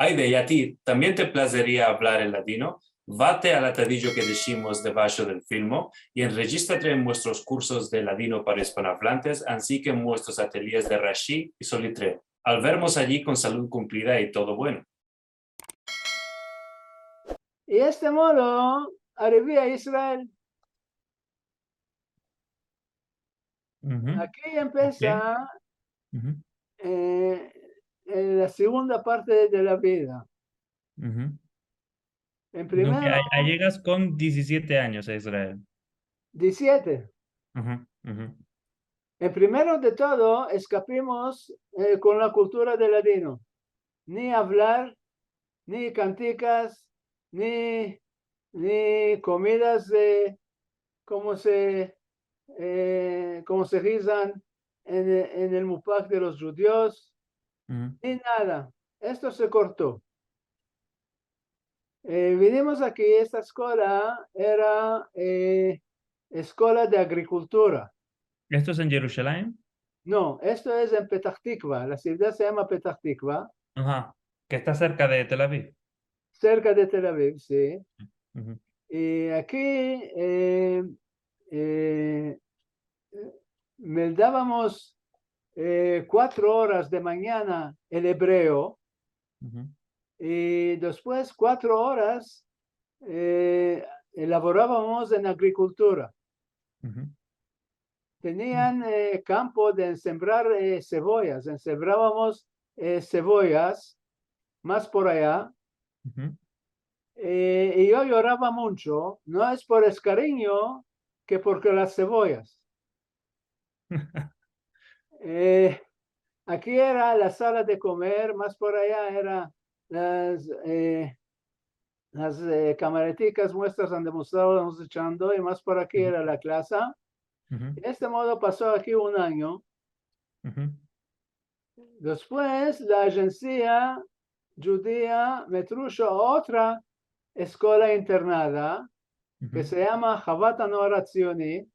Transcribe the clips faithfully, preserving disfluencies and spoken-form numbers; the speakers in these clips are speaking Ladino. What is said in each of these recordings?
Ayde, i a ti, tambien te plazeria avlar el ladino? Vate al atadijo ke deshimos debasho del filmo i enrejistrate en muestros kursos de ladino para ispanoavlantes, ansi ke en muestros atelyes de Rashi i Solitreo. Al vermos ayi kon salud kumplida i todo bueno. I este modo arivi a Israel. Uhu. Aki empesa, uhu, eh, en la segunda parte de la vida. Uhu. En... Donde primero, a-, ayegas kon dizisiete anyos a Israel. Dizisiete. Uhu, uhu. En primero de todo, eskapimos, eh, kon la kultura de ladino. Ni avlar, ni kantikas, ni, ni komidas de, komo se, eh, komo se gizan en, en el mupak de los djudios, uhu, ni nada. Esto se korto. Eh, vinimos aki, esta eskola era, eh, eskola de agrikultura. Esto es en Yerushalayim? No, esto es en Petah Tikva. La sivdad se yama Petah Tikva. Aha, ke esta serka de Tel Aviv. Serka de Tel Aviv, si. Uhu. I aki, eh, eh, meldavamos, eh, kuatro oras de manyana el ebreo, uhu, i despues kuatro oras, eh, lavoravamos en agrikultura. Uhu. Tenian, eh, kampo de sembrar, eh, sevoyas. Sembravamos, eh, sevoyas mas por aya. Uhu. Eh, i yo yorava muncho, no es por el karinyo, ke porke las sevoyas. Eh, aki era la sala de komer, mas por aya era las, eh, las, eh, kamaretikas muestras ande mos estábamos echando, i mas por aki era la klasa. Uhu. De este modo paso aki un anyo. Uhu. Despues, la ajensia djudia me trusho a otra eskola internada, ke, uhu, se yama Havat Hanoar Hatzioni,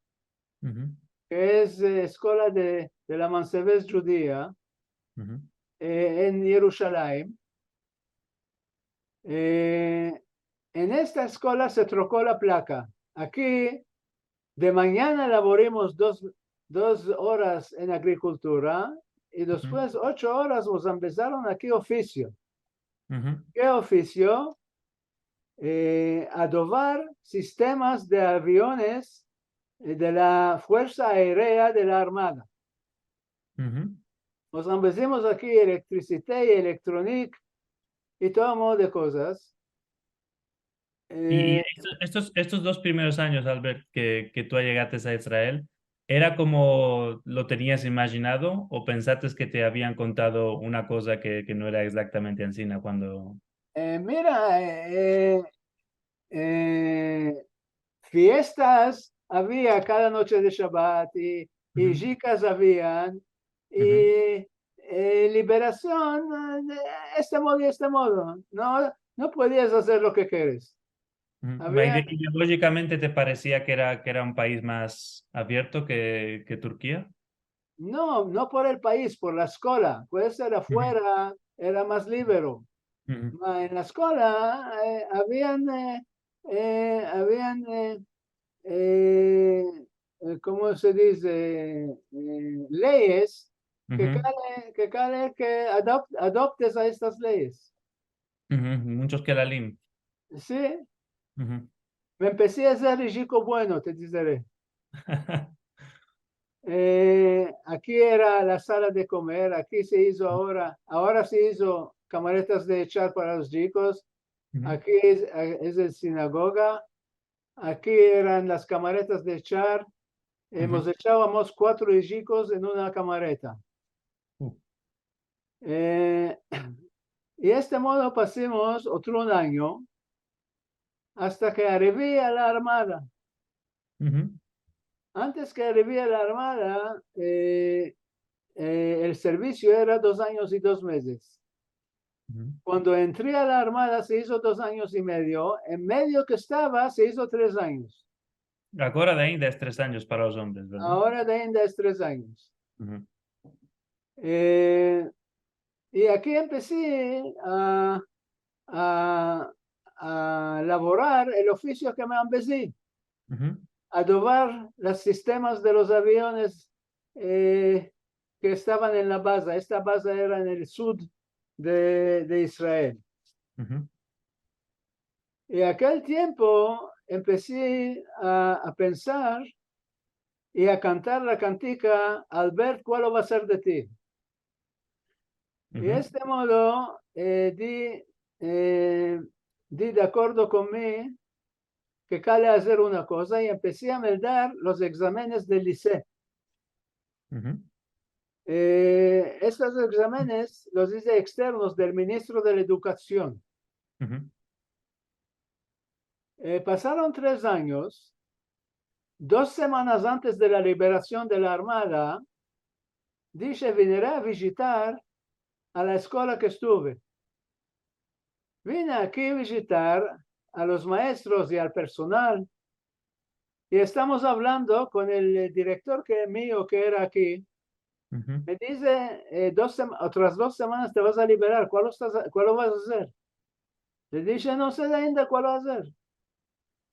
uhu, ke es, eh, eskola de, de la mansevez djudia, uhu, eh, en Yerushalayim. Eh, en esta eskola se troko la plaka. Aki, de manyana lavorimos dos, dos oras en agrikultura, i, uhu, despues ocho oras mos empesaron aki ofisio. Uhu. Ke ofisio? Eh, adovar sistemas de aviones, eh, de la Fuersa Aerea de la Armada. Uhu. Mos ambezimos aki elektrisite i elektronik i todo modo de kozas. I, i, eh, esto-, estos, estos dos primeros anyos, Albert, ke, ke tu ayegates a Israel, era komo lo tenias imajinado o pensates ke te avian kontado una koza ke, ke no era egzaktamente ansina kuando? Eh, mira, eh, eh, fiestas avia kada noche de Shabat i, i, uhu, djikas avian, uhu, i, eh, liberasion, eh, de este modo i este modo. No, no podias azer lo ke keres. Uhu. Avia... Ideolojikamente te paresia ke era, ke era un pais mas avierto ke, ke Turkia? No, no por el pais, por la eskola. Puede ser, uhu, afuera era mas libero. Uhu. Ma en la eskola, eh, avian, eh, eh, avian, eh, eh, eh, komo se dize? Eh, leyes ke, uhu, kale, ke kale ke adop-, adoptes a estas leyes. Uhu, munchos kelalim. Si. Uhu. Me empesi a azer el djiko bueno, te dizere. Eh, aki era la sala de komer, aki se izo agora, agora se izo kamaretas de echar para los djikos, uhu, aki es, es el sinagoga, aki eran las kamaretas de echar, eh, uhu, mos echavamos kuatro djikos en una kamareta. Uh. Eh, i este modo pasimos otro un anyo, asta ke arivi a la armada. Uhu. Antes ke arivi a la armada, eh, eh, el servisio era dos anyos i dos mezes. Uhu. Kuando entri a la armada se izo dos anyos i medio, en medio ke estava se izo tres anyos. Agora de ainda es tres anyos para los ombres, verdad? Agora de ainda es tres anyos. Uhu. Eh, i aki empesi a, a, a lavorar el ofisio ke me ambezi, adobar las sistemas de los aviones, e, ke estavan en la baza. Esta baza era en el sud de, de Israel. I akel tiempo empesi a, a pensar i a kantar la kantika Albert, kualo va ser de ti? I este modo, e, di, e, di de akordo kon mi ke kale azer una koza i empesi a meldar los egzamenes del liseo. E, estos egzamenes los ize eksternos del ministro de la Edukasion. E, pasaron tres anyos. Dos semanas antes de la liberasion de la armada, dishe, vinire a vijitar a la eskola ke estuve. Vine aki a vijitar a los maestros i al personal, i estamos avlando kon el, e, direktor ke, mio ke era aki. Me dize, e, dos sema-, otras dos semanas te vas a liberar, kualo estas a-, kualo vas a azer? Le dishe, no se ainda kualo azer.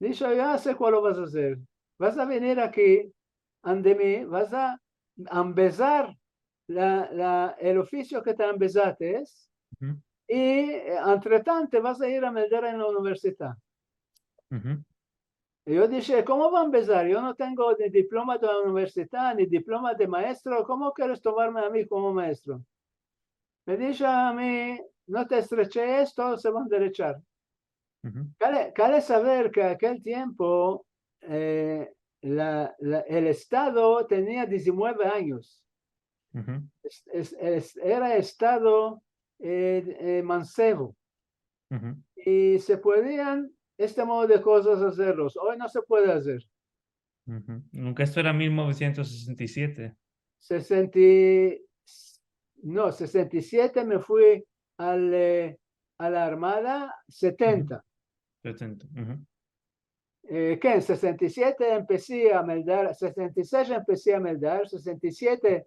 Dishe, ya se kualo vas a azer. Vas a venir aki ande mi, vas a ambezar la, la, el ofisio ke te ambezates, i, e, entretan te vas a ir a meldar en la universidad. I yo dishe, komo va a ambezar? Yo no tengo ni diploma de la universidad, ni diploma de maestro, komo keres tomarme a mi komo maestro? Me dishe a mi, no te estreches, todo se va a enderechar. Kale, kale saver ke akel tiempo, e, la, la, el Estado tenia dizinueve anyos. Es, es, es, era Estado, e, e, mansevo. I se podian este modo de kozas azerlos. Oy no se puede azer. Nunka, esto era mil novesientos sesenta i siete. Sesenta i, no, sesenta i siete me fui al, e, a la armada, setenta. Setenta. E, ke en sesenta i siete empesi a meldar, sesenta i sesh empesi a meldar, sesenta i siete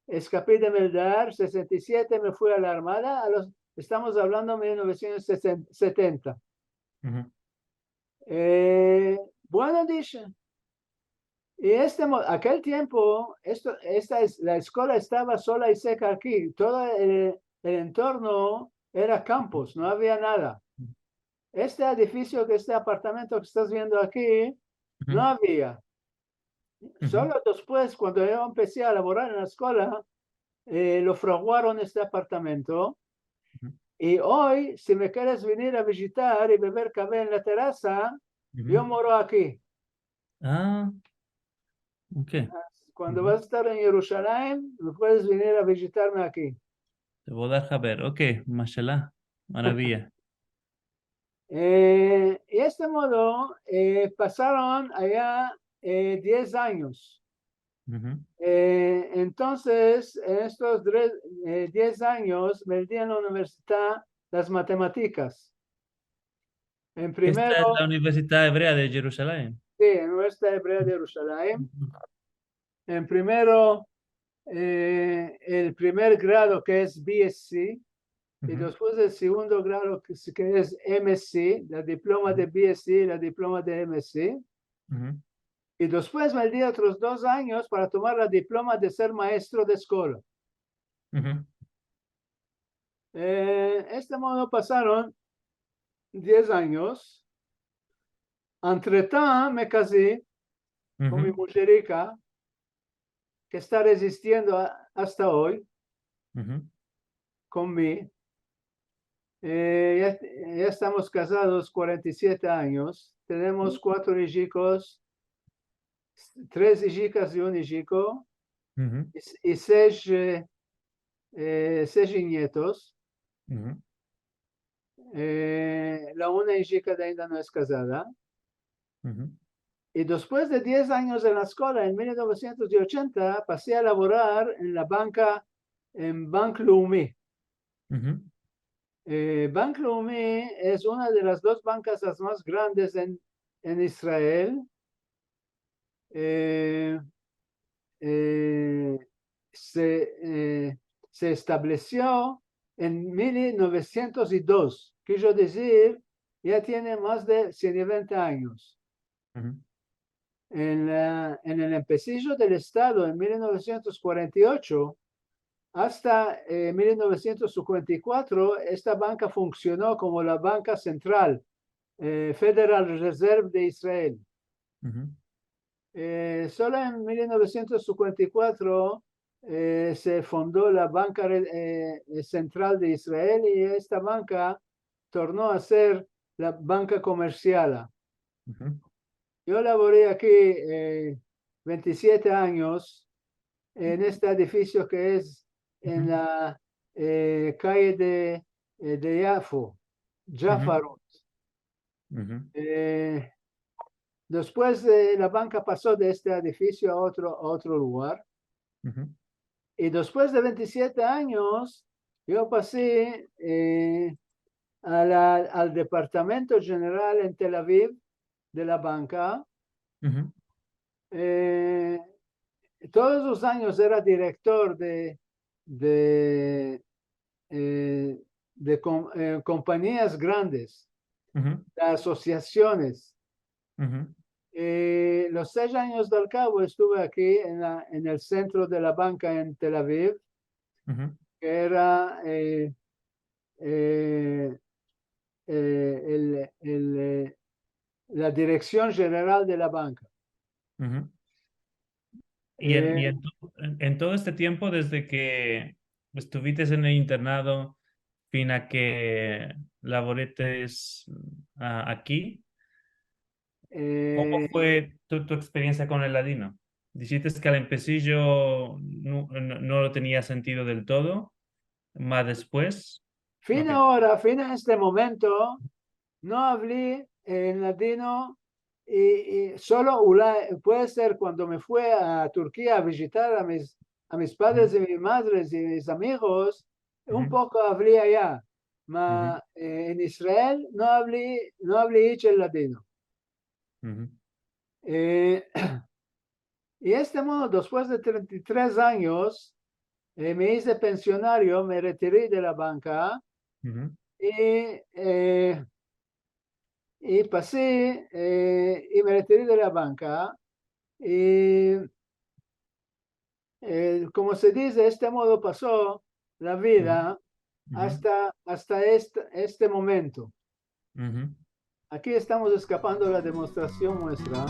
eskapi de meldar, sesenta i siete me fui a la armada, a los, estamos avlando mil novesientos setenta. E, bueno, dishe. I este mo-, akel tiempo, esto, esta es, la eskola estava sola i seka aki. Todo el, el entorno era kampos, no avia nada. Este edifisio, ke este apartamento ke estas viendo aki, no avia. Solo despues, kuando yo empesi a lavorar en la eskola, e, lo fraguaron este apartamento. I oy, si me keres venir a vijitar i bever kafe en la terasa, yo moro aki. A, ok. Kuando vas a estar en Yerushalayim, puedes venir a vijitarme aki. Te vo a dar haber. Ok, mashallah. Maraviya. E, i este modo, e, pasaron aya, e, diez anyos. E, entonses, en estos dre-, e, diez anyos, meldi en la universidad las matematikas. En primero... Esta es la Universidad Hebrea de Jerusalem. Si, Universidad Hebrea de Jerusalem. En primero, e, el primer grado, ke es B S C, i despues el segundo grado, ke es, ke es M S C, la diploma de B S C, la diploma de M S C. I despues meldi otros dos anyos para tomar la diploma de ser maestro de eskola. E, este modo pasaron diez anyos. Entretan, me kazi kon mi mujerika, ke esta rezistiendo a-, asta oy kon mi. E, ya, ya estamos kazados kuarenta i siete anyos. Tenemos kuatro ijikos, tres ijikas i un ijiko, i s-, i sesh, e, e, sesh nietos. E, la una ijika de ainda no es kazada. I despues de diez anyos en la eskola, en mil novesientos ochenta, pasi a lavorar en la banka, en Bank Leumi. E, Bank Leumi es una de las dos bankas las mas grandes en, en Israel. E, e, se, e, se establesio en mil novesientos i dos. kijo dizir, ya tiene mas de sien i vente anyos. En la, en el empesijo del Estado en mil novesientos kuarenta i ocho, asta, eh, mil novesientos sinkuenta i kuatro, esta banka funksiono komo la banka sentral, eh, Federal Reserve de Israel. Eh, solo en mil novesientos sinkuenta i kuatro, eh, se fondo la banka re-, eh, sentral de Israel i esta banka torno a ser la banka komersiala. Yo lavori aki, eh, vente i siete anyos en este edifisio ke es en la, eh, kaye de, eh, de Yafo, Jafarot. Eh, despues, eh, la banka paso de este edifisio a otro, a otro lugar. I despues de vente i siete anyos, yo pasi, eh, a la, al departamento jeneral en Tel Aviv de la banka. Eh, todos los anyos era direktor de, de, eh, de kom-, eh, kompanias grandes, de asosiasiones. Eh, los sesh anyos del kavo estuve aki en la, en el sentro de la banka en Tel Aviv, ke era, eh, eh, eh, el, el, eh, la direksion jeneral de la banka. I en, i Eh, en to-, en, en todo este tiempo, desde ke estuvites en el internado, fina ke lavoretes, a, aki, komo, eh, fue tu, tu eksperiensia kon el ladino? Dishites ke al empesijo no, no, no lo tenia sentido del todo, ma despues, fina ora, fina este momento, no avli, eh, en ladino, i, i solo ulay, puede ser kuando me fui a Turkia a vijitar a mis, a mis padres i mis madres i mis amigos, un poko avli aya. Ma, eh, en Israel no avli, no avli icho el ladino. Eh, i este modo, despues de trenta i tres anyos, eh, me ize pensionario, me retiri de la banka, i, eh, i pasi, eh, i me retiri de la banka, i, eh, komo se dize, este modo paso la vida asta, asta este, este momento. Aki estamos eskapando la demostrasion muestra.